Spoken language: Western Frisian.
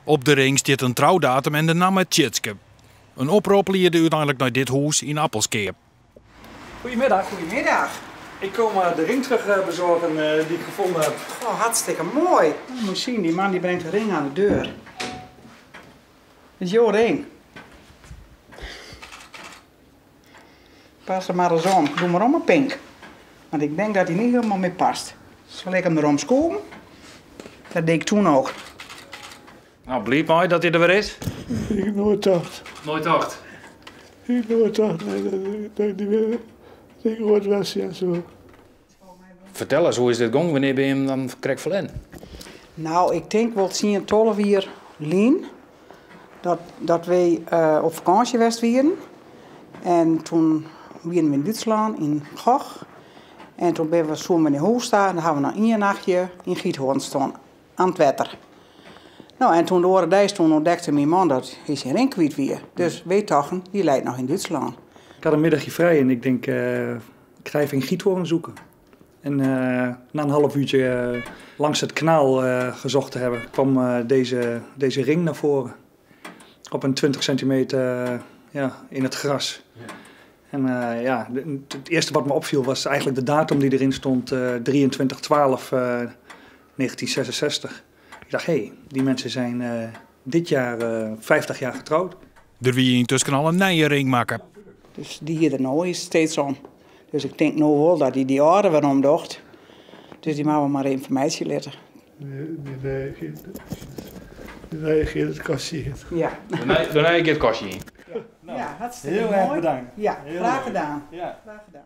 Op de ring stiet in troudatum en de namme Tjitske. In oprop liede úteinlik nei dit hûs yn Appelskea. Goedemiddag. Goedemiddag. Ik kom de ring terug bezorgen die ik gevonden heb. Oh, hartstikke moai. Moet je zien, die man die brengt de ring aan de deur. Dit is jo ring. Pas er mar ris om. Doe mar om 'e pink. Want ik denk dat hij niet helemaal meer past. Zal ik hem erom skoven? Dat deed ik toen ook. Nou, bliid mei dat hy der wer is? Ik ha noait tocht. Noait tocht? Ik ha noait tocht, nee, dat ik dy wer, dat ik oait wer sjen soe. Fertel ris, hoe is dit gong? Wannear binne jim him dan krekt ferlern? Nou, ik tink wol tsien, 12 jier lyn dat, dat wy op fakânsje west wienen. En toen wienen we yn Dútslân, yn Goch. En toen binne we, soenen we nei hûs ta en dan ha we noch ien nachtje yn Giethoorn stien, oan it wetter. No, en toen de oare deis toen ûntdekte myn man dat hy syn ring kwyt wie. Dus wy tochten, dy leit noch yn Dútslân. Ik had een middagje vrij en ik denk, ik ga even in Giethoorn zoeken. En na een half uurtje langs het kanaal gezocht te hebben, kwam deze, deze ring naar voren. Op een 20 centimeter ja, in het gras. Ja. En ja, het eerste wat me opviel was eigenlijk de datum die erin stond, 23 12 1966. Ik dacht, hé, hey, die mensen zijn dit jaar 50 jaar getrouwd. Der wie yntusken al in nije ring makke. Dus dy hie der no is steeds om. Dus ik tink no wol dat hy dy âlde wer omdocht. Dus dy moatte we mar even fermeitsje litte. De nije giet it kastje yn. Ja. De nije giet it kastje yn. Ja, hartstikke Heel erg moai. bedankt. Ja, Heel graach leuk. gedaan. Ja. Graach gedaan.